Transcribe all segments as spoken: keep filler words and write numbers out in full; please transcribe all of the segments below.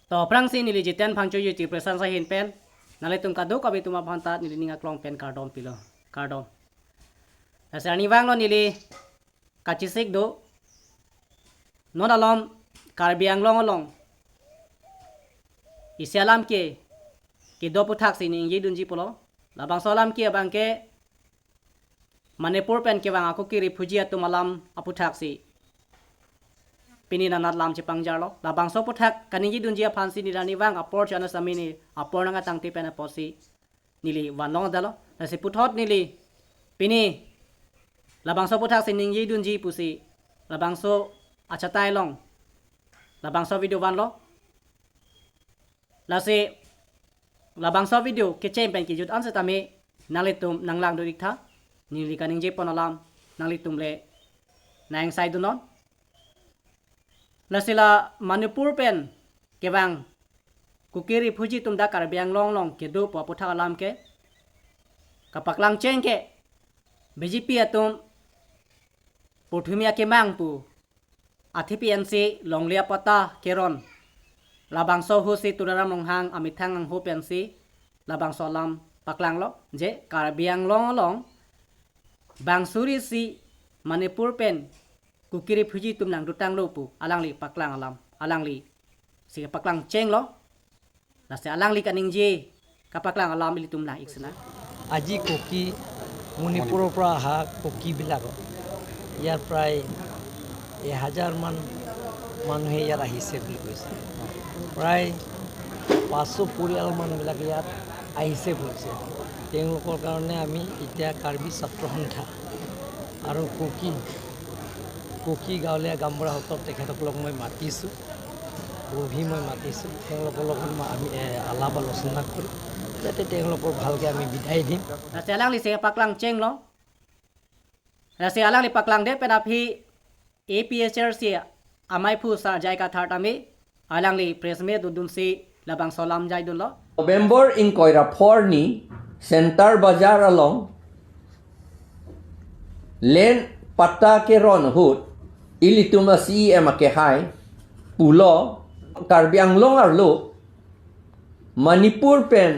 To aphrangsi neli Jiten Phangcho YouTube presence ahin pen nanglitum kadokave atum aphan ta neli ning aklong pen kardom pilo. Kardom. Lasi arnivang lo neli kachesik do. Non alom Karbi Anglong along isi alam ke kedo aputhaksi ningjedunji pulo. Labangso alam ke abang ke Manipur pen kevang a Kuki refugee atum alam aputhaksi pini nanat lam chepangjarlo. Labangso aputhak kaningjedunji aphansi neli arnivang apor chana samini apor nang atangte pen apotsi neli vanlong dalo. Lasi puthot neli pini labangso aputhaksi ningjedunji pusi labangso achatai along labangso video vanlo. Lasi labangso video kecheng pen kejut an setame nanglitum nanglang do iktha, neli kaningjepon alam nanglitum le nang-ingsaidunnon. Lasi la Manipur pen kevang Kuki refugee atum dak Karbi Anglong along kedo pu aputhak alam ke kapaklang cheng ke B J P atum Porthumi akemang pu athepi ansi longle apatta keron labangso ahut si Tuliram Ronghang amethang angho pensi labangso alam paklanglo, je Karbi Anglong along bang suri isi Manipur pen Kuki refugee atum nangdotanglo pu alangli paklang alam, alanglisi kapaklang chenglo. Lasi alangli kaningje kapaklang alam ilitum nang-ik sinang. আজি কুকি, মণিপুৰৰ পৰা অহা কুকিবিলাকক ইয়াৰ প্ৰায় এহাজাৰমান মানুহে ইয়াত আহিছে বুলি কৈছে। প্ৰায় পাঁচশ পৰিয়াল মানুহবিলাক ইয়াত আহিছে বুলি কৈছে। তেওঁলোকৰ কাৰণে আমি এতিয়া কাৰ্বি ছাত্ৰ সন্থা আৰু কুকি, কুকি গাঁৱলীয়া গাঁওবুঢ়াসকল তেখেতসকলক মই মাতিছোঁ, বহি মই মাতিছোঁ, তেওঁলোকৰ লগত মই, আমি, এ, আলাপ আলোচনা কৰিম, যাতে তেওঁলোকক ভালকৈ আমি বিদায় দিম। Lasi alanglisi paklang chenglo. Lasi alangli paklangdet pen aphi A P H L C amaiphu Sarjai Kathar tame alangli press meet dodunsi labangso alam jaidunlo. November ingkoi ra pho arni Centre Bazar along land patta keron ahut ilitum a C E M akehai pulo, Karbi Anglong arlo Manipur pen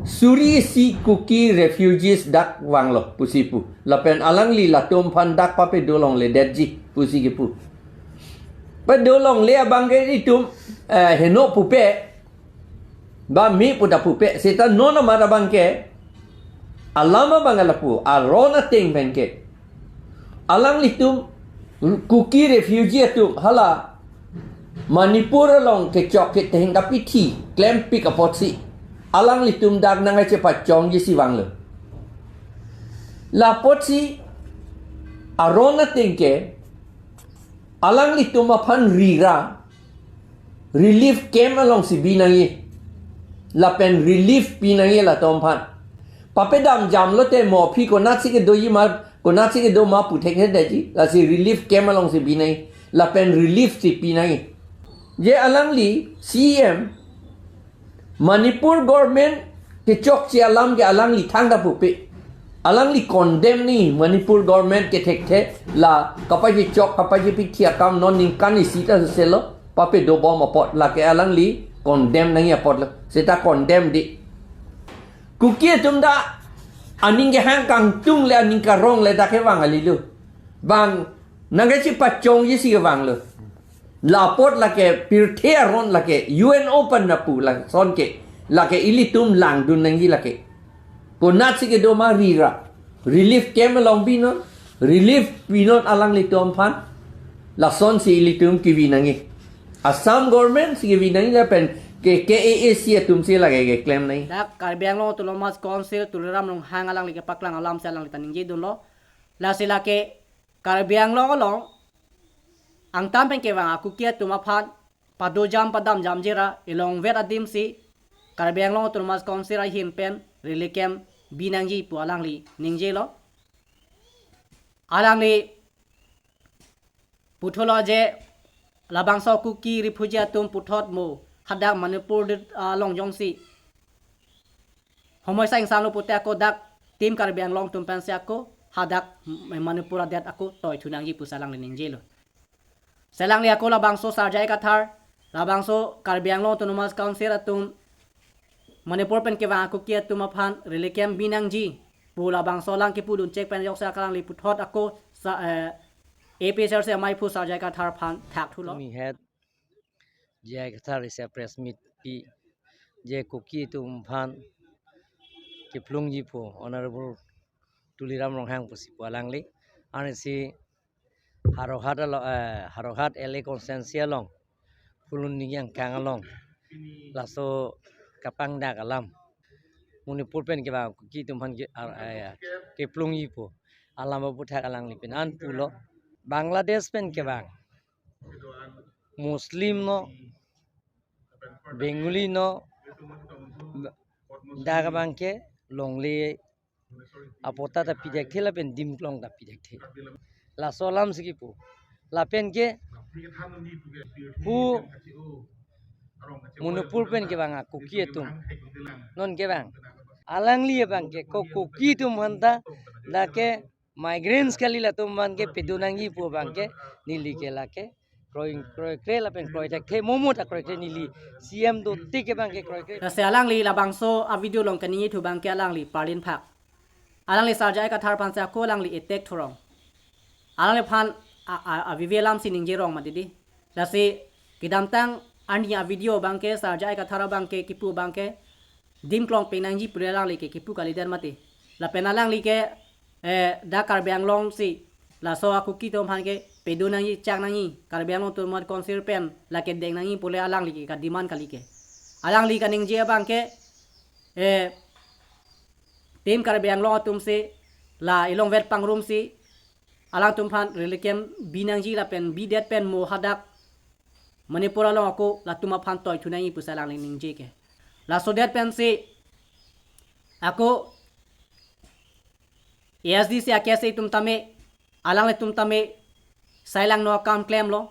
suri isi Kuki refugees dak vanglo pusi pu. Lapen alangli latum aphan dak papedo longledetji pusi kipu. Pedo longle abang ke itum, eh, heno pupe, ba me pu ta pupe, seta non amat abang ke alam abang lapu, aron ateng pen ke alanglitum Kuki refugee atum hala Manipur along kechok ketheng kapithi klempik apotsi alanglitum dak nangkachepachongji si vanglo. La apotsi aron ateng ke alanglitum aphan rira relief camp alongsi bi nangji. Lapen relief pi nangji latum aphan. Papedam jamlote mo aphi konatsi kedoji ma, konatsi kedo ma pu thekthedetji. Lasi relief camp alongsi bi nangji. Lapen relief si pi nangji. Je alangli C E M Manipur government kechokche alam ke alangli thangta pupe. Alangli condemn nangji Manipur government kethekthe la kapachechok kapachepithi akam non ningkan isi ta selo papedo bom apot, lake alangli condemn nangji apotlo. Seta condemn di. Kuki atum ta aning kehang kangtung le aning karong le dak kevang kalilo. Bang nangkachepachongji si kevanglo. La apot lake pirthe aron lake U N O pen lapu lason ke lake ilitum langdun nangji lake. Konatsi kedo ma rira. Relief camp along binon. Relief pinon alanglitum aphan. Lasonsi ilitum kevi nangji. Assam government si kevi nangji lapen ke K A A C atumsi lake keklem nangji. Dak Karbi Anglong Autonomous Council Tuliram Ronghang alangli kepaklang alamsi alangli ta ningjedunlo. Lasi lake Karbi Anglong along angtan pen kevang a Kuki atum aphan padojam padamjamjera elongvet adimsi Karbi Anglong Autonomous Council ahin pen relief camp bi nangji pu alangli ningjelo. Alangli puthotlo je labangso Kuki refugee atum puthot mo hadak Manipur dit, ah, along jongsi homoi saing sanglo pute ako dak Team Karbi Anglong atum pensi ako hadak Manipur adet ako toithu nangji pusi alangli ningjelo. Lasi alangli ako labangso Sarjai Kathar Labangso Karbi Anglong Autonomous Council atum Manipur pen kevang a-Kuki atum aphan relief camp binangji pu labangso alang kipudun chek pen joksi alangli puthot ako sa, eh, A P H L C amaiphu Sir J I Kathar aphan thakthulo. Tumi het J I Kathar isi a-press meet pi, je Kuki atum aphan keplungji pu Honorable Tuliram Ronghang pusi pu alangli. Ansi Howraghat along, eh, Howraghat L A constituency along Phuloni angkang along laso kapangdak alam, Manipur pen kevang Kuki atum aphan ke, ar, eh, keplungji pu alam aputhak alangli pen an pulo. Bangladesh pen kevang Muslim no, Bengali no, dak abang ke longle apatta ta pidekthe lapen dimklong ta pidekthe. Laso alam si kipu. Lapen ke pu Manipur pen kevang a-Kuki atum, non kevang, alangli abang ke ko Kuki atum aphan ta dak ke migrants kali, latum aphan ke pedun nangji pu abang ke neli ke lake kroi, kroikre lapen kroithekthe, momo ta kroikre, neli C M dotik abang ke kroikre. Lasi alangli labangso a-video along kaningjethu abang ke alangli parlin phak. Alangli Sir J I Kathar aphan si ako alangli attack thurong. Alangliphan a, a, avivi alam si ningjerong mati di. Lasi kedamtang arni a-video abang ke Sir J I Kathar abang ke kipu abang ke dimklong pengnangji pu alangli ke kipu kalidet mati. Lapen alangli ke, eh, dak Karbi Anglong si laso a-Kuki atum aphan ke pedun nangji, chak nangji, Karbi Anglong Autonomous Council pen lake deng nangji pu le alangli ke ka-demand kali ke. Alangli kaningje abang ke, eh, Team Karbi Anglong atum si la elongvet pangrum si alangtum aphan relief camp binangji lapen bidet pen mo hadak Manipur along ako latum aphan toithu nangji pusi alangli ningje ke. Laso det pensi ako A S D C a-K S A atum tame, alanglitum tame sai langno akam klemlo.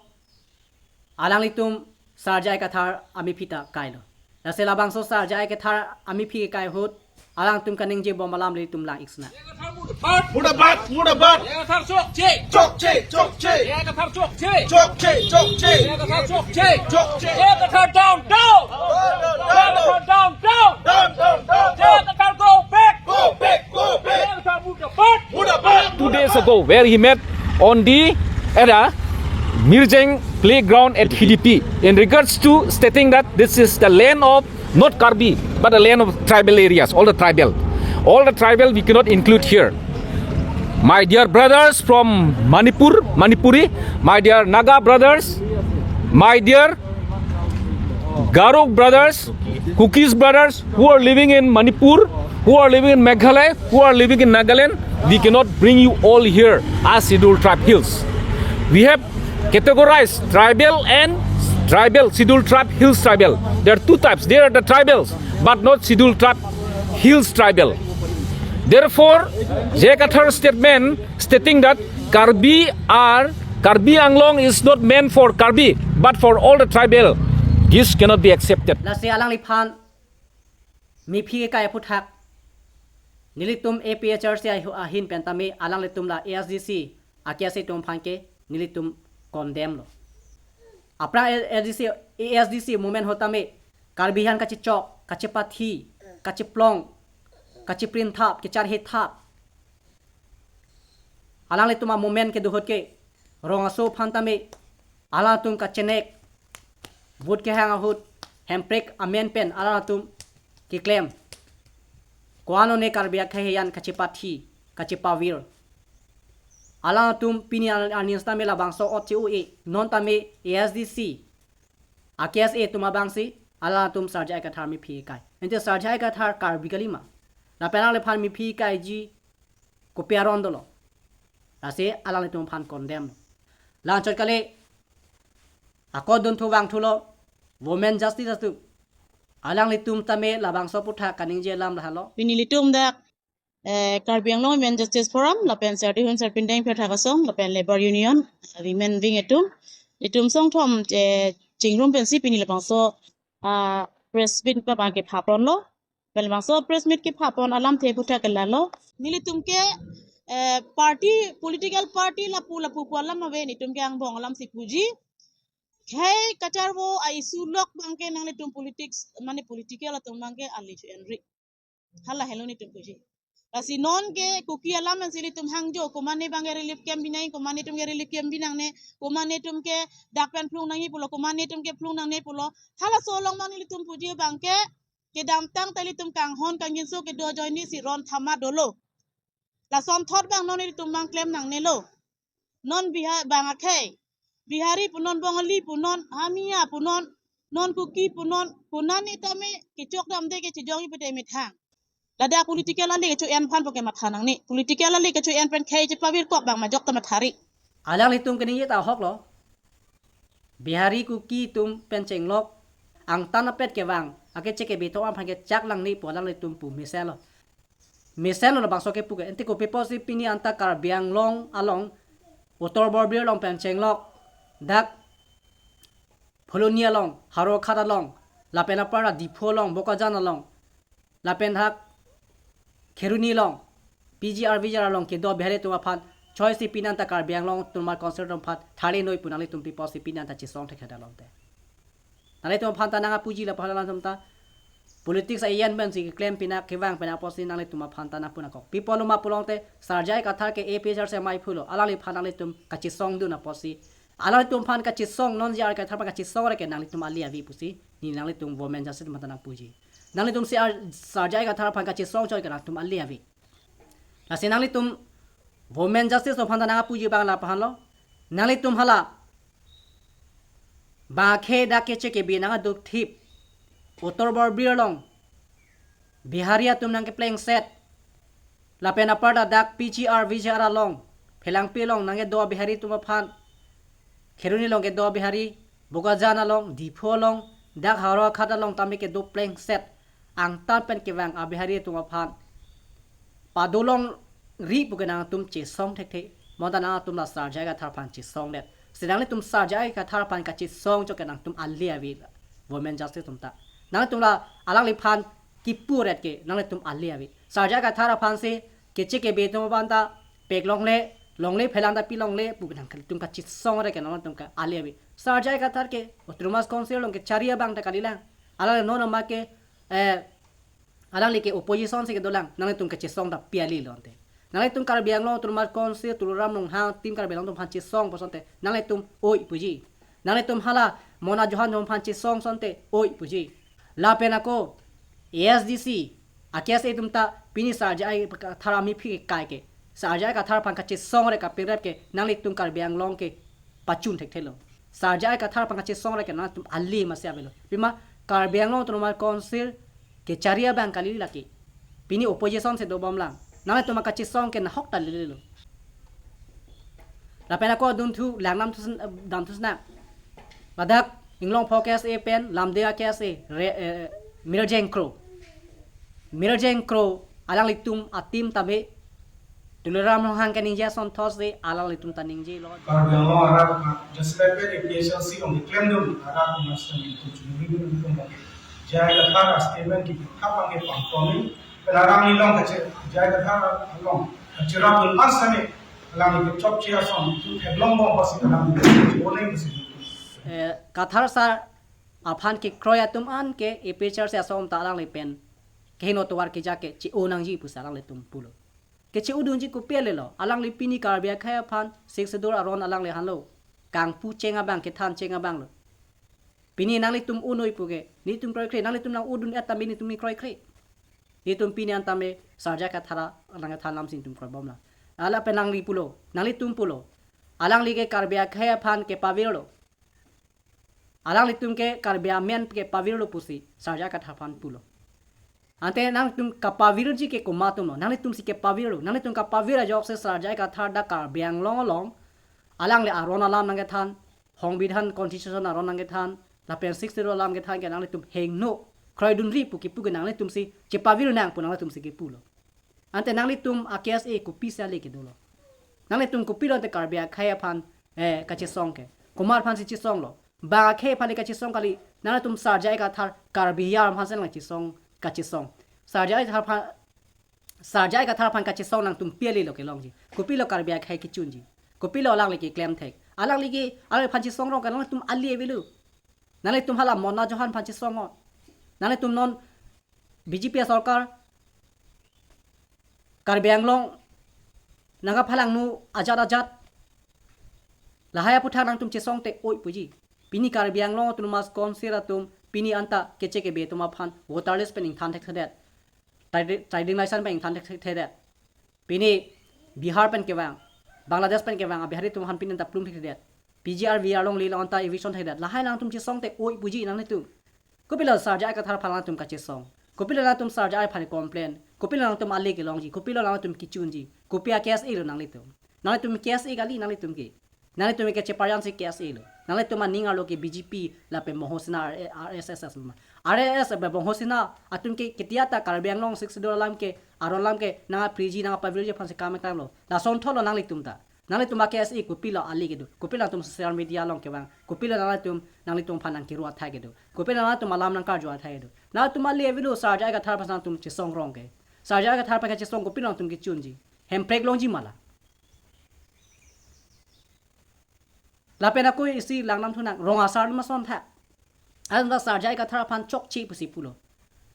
Alanglitum Sir J I Kathar amephi ta kailo. Lasi labangso Sir J I Kathar amephi kai ahut alangtum kaningje bom alam ilitum lang-ik sina. Murdabad, murdabad. J I Kathar chokche. Chokche, chokche. J I Kathar chokche. Chokche, chokche. J I Kathar chokche. Chokche. J I Kathar down, down. Down, down, down. J I Kathar down, down. Down, down, down, down. J I Kathar go back. Go back, go back. J I Kathar murdabad. Murdabad. Two days ago, where he met on the, at a Mirjeng playground at Hidipi in regards to stating that this is the land of not Karbi, but the land of tribal areas, all the tribal. All the tribal we cannot include here. My dear brothers from Manipur, Manipuri, my dear Naga brothers, my dear Garo brothers, Kukis brothers who are living in Manipur, who are living in Meghalaya, who are living in Nagaland, we cannot bring you all here as Scheduled Tribe Hills. We have categorized tribal and tribal, Scheduled Tribe, Hills tribal. There are two types. They are the tribals, but not Scheduled Tribe Hills tribal. Therefore, J I Kathar statement stating that Karbi are, Karbi Anglong is not meant for Karbi, but for all the tribal, this cannot be accepted. Lasi alangliphan mephi kai aphuthak nelitum A P H L C ahu-, ahin pen tame alanglitum la A S D C a-K S A atum aphan ke nelitum condemn lo. Aphrang A S D C, A S D C movement ahut tame Karbi aphan kachechok, kachepathi, kacheplong, kacheprinthap, kacharhethap. Alanglitum a-movement kedo ahut ke rong aso aphan tame alangtum kachenek, vote kehang ahut hemprek amen pen alangtum keklem. Ko-an one Karbi akhei ayan kachepathi, kachepavir. Alangtum pini an-, arni sitame labangso ot che-o-e, non tame A S D C a-K S A atum abang si alangtum Sir J I Kathar mephi kai. Ante Sir J I Kathar Karbi kali ma? Lapen alangliphan mephi kaiji kopi aron dolo? Lasi alanglitum aphan condemn. La-anchot kali, ako dunthu vangthulo, women justice atum. Alanglitum tame labangso aphuthak kaningje alam lahelo. Pini nelitum dak, eh, Karbi Anglong Women Justice Forum, lapen Sartihun Sarpindeng Pherthak Asong, lapen Labour Union, Women Wing atum. Nelitum songthom, eh, chingrum pensi pini labangso, ah, press meet abang kepha ponlo. Pen labangso press meet kepha pon alamthe aphuthak ke lalo. Nelitum ke, eh, party, political party lapu lapu pu alam ave, nelitum ke angbong alam si puji. Khei kacharbo a-issue lok abangke nanglitum politics, mane political atum abangke ali chu enri. Hala helo netum puji. Lasi non ke Kuki alam ansi ilitum hangjo, komat netum abangke relief camp binang, komat netum ke relief camp binangne, komat netum ke dak pen phlung nangji pulo, komat netum ke phlung nangne pulo. Halaso along abang ilitum puji abangke, kedamtang ta ilitum kanghon kangjinso kedo ajoine si ron thama dolo. Lason thot abang non ilitum abang klem nangnelo. Non Bihar abang akhei. Bihari punon, Bongali punon, Hamiya punon, non Kuki punon, punon ni tame kechok damde kechejong ipete methang. Ladak political ali kecho-en aphan puke matha nangne. Political ali kecho-en pen khei chepavir kok abang majok ta mathari. Alanglitum keningje ta ahok lo. Bihari Kuki atum pen chenglok, angtan apet kevang, ake cheke beto aphan kechak nangne pu alanglitum pu mesen lo. Mesen lo labangso kepu ke. Ante kopi apotsi pini anta Karbi Anglong along, Uttar Borbil along pen chenglok, dak Phuloni along, Howraghat along, lapen apar Diphu along, Bokajan along, lapen dak Kheroni along, P G R V G R along kedo Bihari atum aphan, choi si pini anta Karbi Anglong Autonomous Council atum aphan tharle noi pu nanglitum pi apotsi pini anta chesong thekthedetlo te. Nanglitum aphan ta nangpuji lapu hala atum ta. Politics a-en pensi keklem pina kevang pina apotsi nanglitum aphan ta nangpu nangkok. Pi apotlo ma pulote, Sir J I Kathar ke A P H L C amei pulo. Alangliphan nanglitum kachesongdun apotsi. Alanglitum aphan kachesong, non J I Kathar aphan kachesong re ke nanglitum ali ave pusi, ne nanglitum Women Justice atum aphan ta nangpuji. Nanglitum si ar, Sir J I Kathar aphan kachesong choi ke nangtum ali ave. Lasi nanglitum Women Justice atum aphan ta nangpuji abang lapu helo. Nanglitum hala bang akhei dak kecheke bi nangduk thip, Uttar Borbil along Bihari atum nangkeplengset. Lapen apar dak P G R V G R along, Phelangpi along nangkedo Bihari atum aphan, Kheroni along kedo Bihari, Bokajan along, Diphu along, dak Howraghat along tame kedo plengset, angtan pen kevang a-Bihari atum aphan padolongri puke nangtum chesong thekthe. Bonta nangtum la Sir J I Kathar aphan chesongdet. Si nanglitum Sir J I Kathar aphan kachesong choi ke nangtum ali ave, Women Justice atum ta. Nangtum la alangliphan kipuret ke nanglitum ali ave. Sir J I Kathar aphansi kecheke bi atum aphan ta pek longle, longle phelang ta pi longle pu nangtum kachesong re ke nangtum ke ali ave. Sir J I Kathar ke Autonomous Council along kechari abang ta kalilang. Alangli non ma ke, eh, alangli ke opposition si kedolang, nanglitum kachesong ta pi ale lo ante. Nanglitum Karbi Anglong Autonomous Council, Tuliram Ronghang, Team Karbi Anglong atum aphan chesong pu asonte, nanglitum oi puji. Nanglitum hala Mona Johan atum aphan chesong asonte oi puji. Lapen ako A S D C, a-K S A atum ta pini Sir J I Kathar amiphi kai ke, Sir J I Kathar aphan kachesong re kapingrep ke nanglitum Karbi Anglong ke pachun thekthelo. Sir J I Kathar aphan kachesong re ke nangtum ali masi avelo. Pima Karbi Anglong Autonomous Council kechari abang kali lake. Pini opposition si dobomlang. Nangtum kachesong ke nahok ta lelelo. Lapen ako dunthu lang dam thus, dam thusna. Ladak Inglongpho K S A pen Lumding K S A re, eh, Mirjeng Kro. Mirjeng Kro alanglitum a-team tame Tuliram Ronghang keningje asonthotsi alanglitum ta ningjelo. Karbi Anglong arat na jasemet pen A P H L C along keklemdun arat na sitame itum chunri dun itum bagi. J I Kathar a-statement kipu thap abang ke pangtoni. Pen alangli along kache, J I Kathar along kacherapdun abang sitame alangli kechokche ason itum theklongbom apotsi alangli oning si. Eh, Kathar sir aphan kekroi atum an ke A P H L C ason ta alangli pen kehingno tovar keja ke che-o nangji pusi alanglitum pulo. Ke che-odunji kopi ale lo? Alangli pini Karbi akhei aphan Sixth Schedule aron alangli hanlo. Kangpu cheng abang, kethan cheng abang lo. Pini nanglitum o noi puke, netum kroikre, nanglitum nang-odun-et tame netum kroikre. Netum pini an tame Sir J I Kathar nangkethan alam si netum kroibomlang. Lapen alangli pulo, nanglitum pulo. Alangli ke Karbi akhei aphan kepavirlo. Alanglitum ke Karbi amen kepavirlo pusi Sir J I Kathar aphan pulo. Ante nangtum kapavirji ke komat atumlo? Nanglitum si kepavirlo. Nangtum kapavir ajoksi Sir J I Kathar dak Karbi Anglong along alangli aron alam nangkethan, Songbidhan Constitution aron nangkethan, lapen Sixth Schedule alam kethan ke nanglitum hingno kroidunri pu kipu ke nanglitum si chepavir nang pu nanglitum si kipulo. Ante nanglitum a-K S A kopisi ale kedolo? Nanglitum kopilo ante Karbi akhei aphan, eh, kachesong ke? Komat aphan si chesonglo? Bang akhei aphan le kachesong kali, nanglitum Sir J I Kathar Karbi Anglong aphan si nangchesong, kachesong. Sir J I Kathar aphan, Sir J I Kathar aphan kachesong nangtum pi ale lo kelongji? Kopilo Karbi akhei kechunji? Kopilo alangli keklem thek? Alangli ke, alangliphan chesong rong ke, nanglitum ali avelo. Nanglitum hala Mona Johan aphan chesong-ot. Nanglitum non B J P asorkar Karbi Anglong nangkaphalangno ajat ajat. Lahai aphuthak nangtum chesong te oi puji. Pini Karbi Anglong Autonomous Council atum pini anta Keche Kebe atum aphan voter list pen ingthan thekthedet. Trading, trading license pen ingthan thekthedet. Pini Bihar pen kevang, Bangladesh pen kevang a-Bihari atum aphan pini anta plung thekthedet. P G R V R longle lo anta eviction thekthedet. Lahai nangtum chesong te oi puji nanglitum. Kopilo Sir J I Kathar aphan nangtum kachesong? Kopilo nangtum Sir J I aphan complain? Kopilo nangtum ali kelongji? Kopilo nangtum kechunji? Kopi a-K S A lo nanglitum? Nanglitum K S A kali nanglitum ke. Nanglitum ke cheparjan si K S A lo. Nanglitum aning arlo ke B J P lapen Bongho Sena R-, R S S ma. R S S lapen Bongho Sena atum ke ketia ta Karbi Anglong Sixth Schedule alam ke, aron alam ke nangkapriji nangkapavirji aphan si kam tanglo. Lason thotlo nanglitum ta. Nanglitum a-K S A kopilo ali kedo? Kopilo nangtum social media along kevang? Kopilo nangtum, nanglitum aphan nangkiru athai kedo? Kopilo nangtum alam nangkarju athai kedo? Nangtum ali avelo Sir J I Kathar aphan nangtum chesong rong ke. Sir J I Kathar aphan kachesong kopilo nangtum kechunji? Hemprek longji ma la? Lapen ako isi langnam thunang, rong asar ma ason tha. Anta Sir J I Kathar aphan chokche pusi pulo.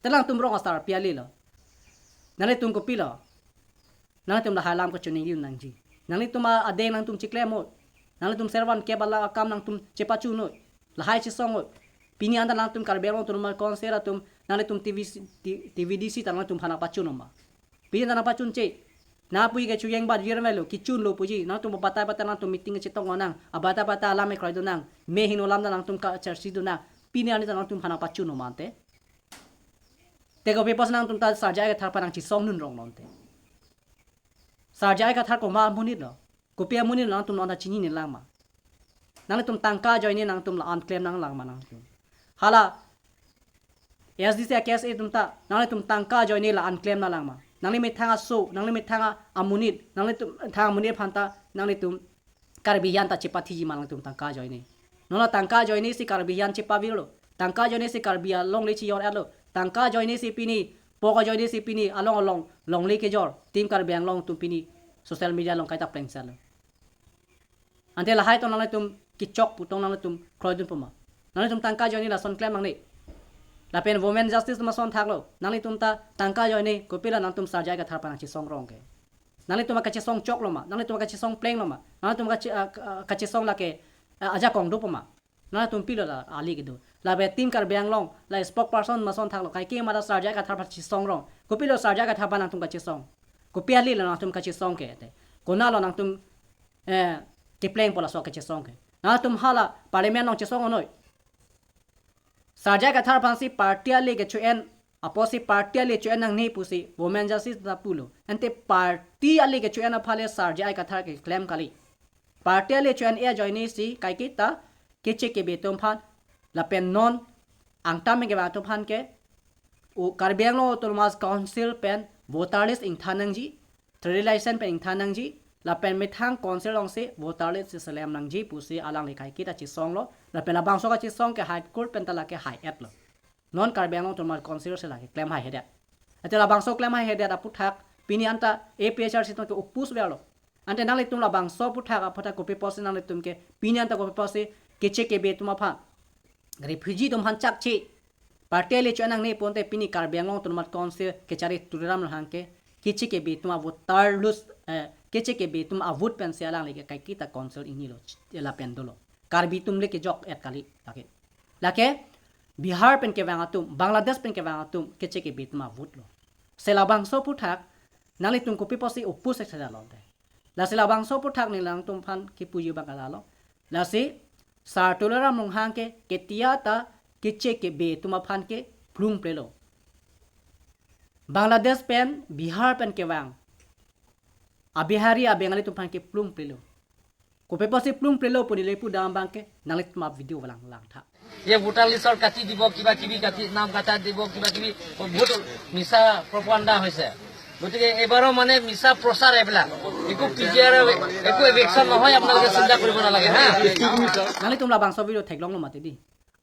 Te nangtum rong asar pi alilo? Nanglitum kopilo? Nangtum lahai alam kachoningri un nangji. Nanglitum a-, adeng nangtum chiklem-oi. Nanglitum servan ke bala akam nangtum chepachun-oi. Lahai chesong-oi. Pini anta nangtum Karbi Anglong Autonomous Council atum, nanglitum T V C, T-, T V D C ta nangtum aphan nangpachun-o ma? Pini anta nangpachunche. Nangpui ke chuyeng ba jir melo, kechunlo puji. Nangtum batai batai nangtum meeting chetong nang. Abatai batai alam ekroi do nang. Mehingno alam ta nangtum kacharsi do nang. Pini ani ta nangtum aphan nangpachun-o ma ante? Te kopi apotsi nangtum ta Sir J I Kathar aphan nangchesong nun rong non te? Sir J I Kathar komat amonit lo? Kopi amonit lo nangtum non ta chinine lang ma? Nanglitum tangka ajoine nangtum la-an klem nanglang ma nangtum? Hala S D C a-K S A atum ta nanglitum tangka ajoine la-an klem nanglang ma? Nangli methang aso, nangli methang a-, amonit, nanglitum methang amonit aphan ta nanglitum Karbi hijan ta chepathiji ma nangtum tangka ajoine? Non la tangka ajoine si Karbi hijan chepavirlo. Tangka ajoine si Karbi alongle chejor-etlo. Tangka ajoine si pini, pok ajoine si pini along along longle kejor. Team Karbi Anglong atum pini social media along kaita plengsetlo. Ante lahai tong nanglitum kechok pu tong nanglitum kroidunpo ma? Nanglitum tangka ajoine lason klem nangne. Lapen women justice ma ason thaklo. Nanglitum ta tangka ajoine kopilo nangtum Sir J I Kathar aphan nangchesong rong ke? Nanglitum akachesong choklo ma? Nanglitum akachesong plenglo ma? Nanglitum akache-, a-, a-, kachesong lake, a-, ajakong dopo ma? Nangtum pilo la ali kedo? Lapen Team Karbi Anglong la spokesperson ma ason thaklo, kaike ma ta Sir J I Kathar aphan chesong rong. Kopilo Sir J I Kathar aphan nangtum kachesong? Kopi alilo nangtum kachesong ke te? Konatlo nangtum, eh, keplengpo laso kachesong ke? Nangtum hala parliament along chesong-o noi. Sir J I Kathar aphansi party ale kecho-en apotsi party ale cho-en nangne pusi women justice ta pulo. Ante party ale kecho-en aphan le Sir J I Kathar keklem kali. Party ale cho-en-e ajoine si kaiketa Keche Kebe atum aphan lapen non angtan pen kevang atum aphan ke, o, Karbi Anglong Autonomous Council pen voter list ingthan nangji, trade license pen ingthan nangji, lapen methang council alongsi voter list si selem nangji pusi alangli kaiketa chesonglo. Lapen labangso kachesong ke High Court pen ta lake hai-etlo. Non Karbi Anglong Autonomous Council si lake klem haihedet. Ante labangso klem haihedet aphuthak pini anta A P H L C atum ke oppose verlo. Ante nanglitum labangso aphuthak aphuthak kopi apotsi nanglitum ke pini anta kopi apotsi Keche Kebe atum aphan, refugee atum aphan chakche, party ale cho-en nangne pu ante pini Karbi Anglong Autonomous Council kechari Tuliram Ronghang ke Keche Kebe atum a-voter list, eh, Keche Kebe atum a-vote pensi alangli ke kaiketa council ingnilo, lapen dolo. Karbi atum le kejok-et kali lake. Lake Bihar pen kevang atum, Bangladesh pen kevang atum Keche Kebe atum a-vote lo. Si labangso aphuthak nanglitum kopi apotsi oppose thekthedetlo ante? Lasi labangso aphuthak neli nangtum aphan kipuji abang ke lalo. Lasi Sir Tuliram Ronghang ke ketia ta Keche Kebe atum aphan ke plungplelo. Bangladesh pen, Bihar pen kevang a-Bihari a-Bengali atum aphan ke plungplelo. Kopi apotsi plungplelo pu neli pudam abang ke nanglitum a-video valang langtha. এই ভোটাৰ লিষ্টৰ কাটি দিব, কিবা কিবি কাটি, নাম কাটা দিব, কিবা কিবি বহুত মিছা প্ৰপাগাণ্ডা হৈছে। গতিকে এইবাৰো মানে মিছা প্ৰচাৰ এইবিলাক, একো পি জি আৰ, একো এভিকশ্যন নহয়, আপোনালোকে চিন্তা কৰিব নালাগে হা। Nanglitum labangso video theklonglo mati di.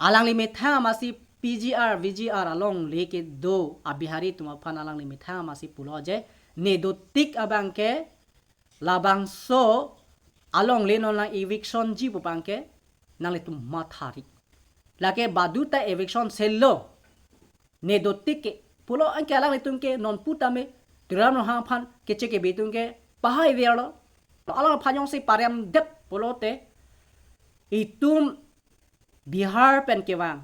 Alangli methang amatsi P G R, V G R alongle kedo a-Bihari atum aphan alangli methang amatsi pulo je, ne dotik abang ke labangso alongle non lang eviction ji pu abangke nanglitum mathari. Lake baduta eviction selo, ne dotik ke pulo anke alanglitum ke non putame Tuliram Ronghang aphan keche kebe atum ke pahai verlo. Alangphan jongsi paremdet pulote, itum Bihar pen kevang,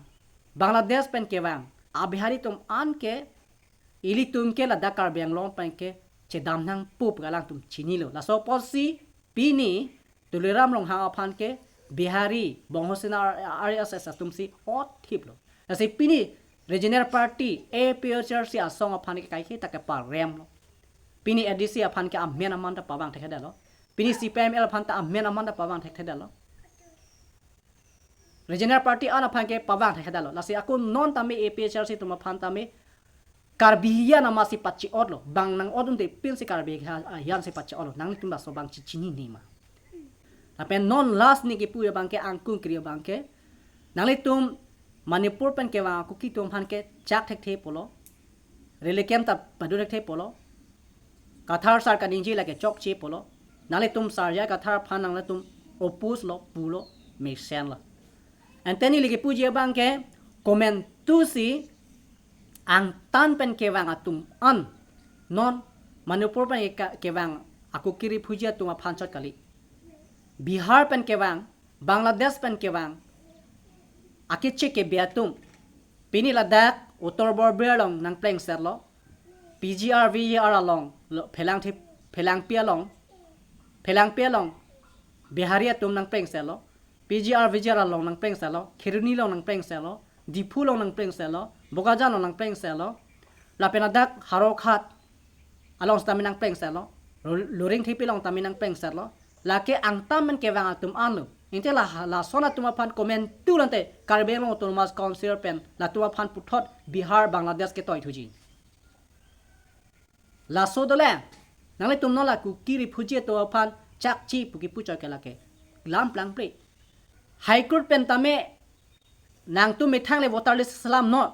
Bangladesh pen kevang a-Bihari atum an ke ilitum ke ladak Karbi Anglong pen ke chedam nangpo pu alangtum chinilo. Laso apotsi pini Tuliram Ronghang aphan ke Bihari, Bongho Sena, R-, R S S atumsi otthiplo. Lasi pini regional party A P H L C asong aphan ke kaike ta keparemlo. Pini A D C aphan ke amen aman ta pavang thekthedetlo. Pini C P I M L aphan ta amen aman ta pavang thekthedetlo. Regional party an aphan ke pavang thekthedetlo. Lasi ako non tame A P H L C atum aphan tame Karbi hiyan amatsi pache-otlo. Bang nang-ot unde pinsi Karbi ha-, hiyansi pache-otlo. Nanglitum laso abang chichinine ma? Lapen non last ne kipu abangke, angkung kri abangke, nanglitum Manipur pen kevang a-Kuki atum aphan ke chak thekthe pulo. Relief camp ta padu thekthe pulo. Kathar sar kaningje lake chokche pulo. Nanglitum Sarjai Kathar aphan nanglitum oppose lo pulo, mesenlo. Anthony lake puji abangke komantusi angtan pen kevang atum an non Manipur pen ke-, kevang a-Kuki refugee atum aphan chot kali. Bihar pen kevang, Bangladesh pen kevang akeche kebe atum pini ladak Uttar Borbil along nangplengsetlo. P G R, V G R along lo, Phelangthi-, Phelangpi along, Phelangpi along Bihari atum nangplengsetlo. P G R, V G R along nangplengsetlo. Kheroni along nangplengsetlo. Diphu along nangplengsetlo. Bokajan along nangplengsetlo. Lapen ladak Howraghat along tame nangplengsetlo. Lu-, Luringthepi along tame nangplengsetlo. Lake angtan pen kevang atum anlo. Inte la, lason atum aphan komantu lante Karbi Anglong Autonomous Council pen latum aphan puthot Bihar, Bangladesh ketoithuji. Laso dole, nanglitum non la Kuki refugee atum aphan chakche pu kipu choi ke lake lam plangple. High Court pen tame nangtum methang le voter list selam non.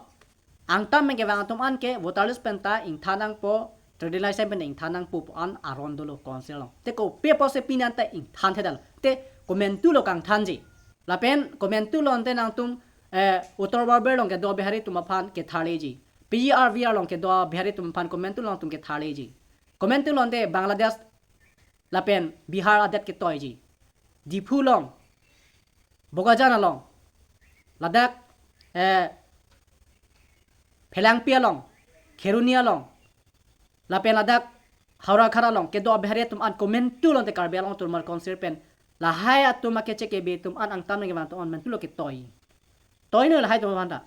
Angtan pen kevang atum an ke voter list pen ta ingthan nangpo, trading license pen ingthan nangpo pu an aron dolo council along. Te kopi apotsi pini an ta ingthanthedetlo? Te komantulo kangthanji. Lapen komantulo ante nangtum, eh, Uttar Borbil along kedo Bihari atum aphan ketharleji. P G R V G R along kedo Bihari atum aphan komantulo nangtum ketharleji. Komantulo ante Bangladesh lapen Bihar adet ketoiji. Diphu along, Bokajan along, ladak, eh, Phelangpi along, Kheroni along, lapen ladak Howraghat along kedo Bihari atum an komantulo ante Karbi Anglong Autonomous Council pen lahai atum akeche kebe atum an angtan pen kevang atum an mantulo ketoi. Toinon lahai atum aphan ta.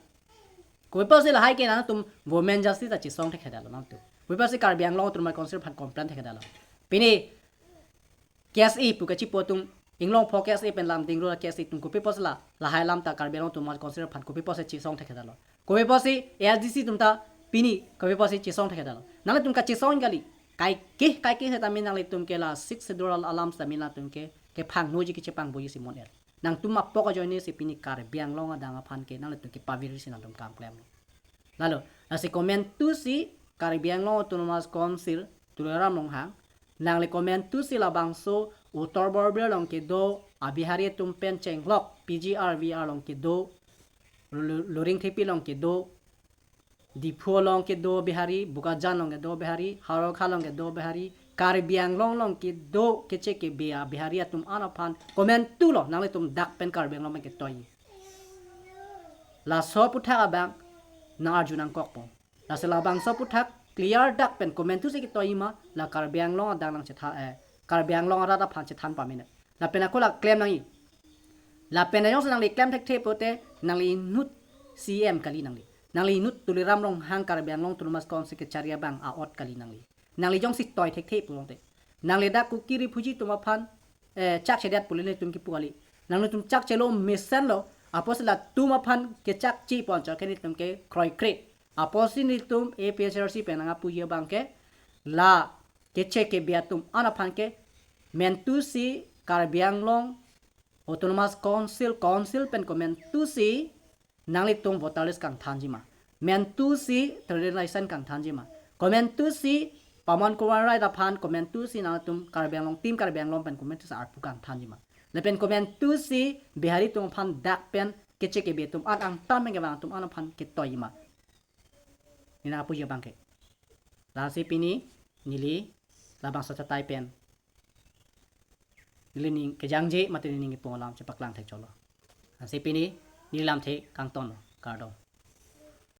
Kopi apotsi lahai ke nangtum women justice ta chesong thekthedetlo nangtum? Kopi apotsi Karbi Anglong Autonomous Council aphan complain thekthedetlo? Pini K S A pu kachipo atum, Inglongpho K S A pen Lumding Rural K S A atum kopi apotsi la, lahai alam ta Karbi Anglong Autonomous Council aphan kopi apotsi chesong thekthedetlo? Kopi apotsi A S D C atum ta pini kopi apotsi chesong thekthedetlo? Nanglitum kachesong kali. Kaike, kaike setame nanglitum ke la Sixth Schedule alam setame nangtum ke, kephangnoji kechepangboji si mon-er. Nangtum apok ajoine si pini Karbi Anglong adang aphan ke nanglitum kepavirsi nangtum kam klemlo. Lalo, lasi komantusi Karbi Anglong Autonomous Council, Tuliram Ronghang, nangli komantusi labangso Uttar Borbil along kedo a-Bihari atum pen chenglok, P G R V G R along kedo, Lu-, Luringthepi along kedo, Diphu along kedo Bihari, Bokajan along kedo Bihari, Howraghat along kedo Bihari, Karbi Anglong along kedo keche kebe a-Bihari atum an aphan komantulo nanglitum dak pen Karbi Anglong pen ketoi? Laso aputhak abang nang-arju nangkokpo. Lasi labangso aputhak clear dak pen komantusi ketoi ma, la Karbi Anglong adang nangchethan, eh, Karbi Anglong arat aphan chethan pame ne. Lapen ako la klem nangji. Lapen ajongsi nangli klem thekthe pulote nangli inut C M kali nangli. Nangli inut Tuliram Ronghang Karbi Anglong Autonomous Council kechari abang a-ot kali nangli. Nangli jongsi toi thekthe pulote, nangli dak Kuki refugee atum aphan, eh, chakchedet pu nelitum kipu kali. Nanglitum chakchelo mesenlo, apotsi latum aphan kechakche pon chot ke nelitum ke kroikre. Apotsi nelitum A P H L C pen nangpuji abangke la keche kebe atum an aphan ke mantusi Karbi Anglong Autonomous Council, Council pen komantusi nanglitum voter list kangthanji ma? Mantusi trading license kangthanji ma? Komantusi Paman Kumar Rai aphan komantusi nangtum Karbi Anglong, Team Karbi Anglong pen komantusi arpu kangthanji ma? Lapen komantusi Bihari atum aphan dak pen kechek kebe atum an, angtan pen kevang atum an aphan ketoiji ma? Neli nangpuji abang ke. Lasi pini neli labangso achatai pen neli ning kejangje mate neli ning kepong alam chepaklang thekchotlo. Lasi pini neli lamthe kangtonlo, kardom.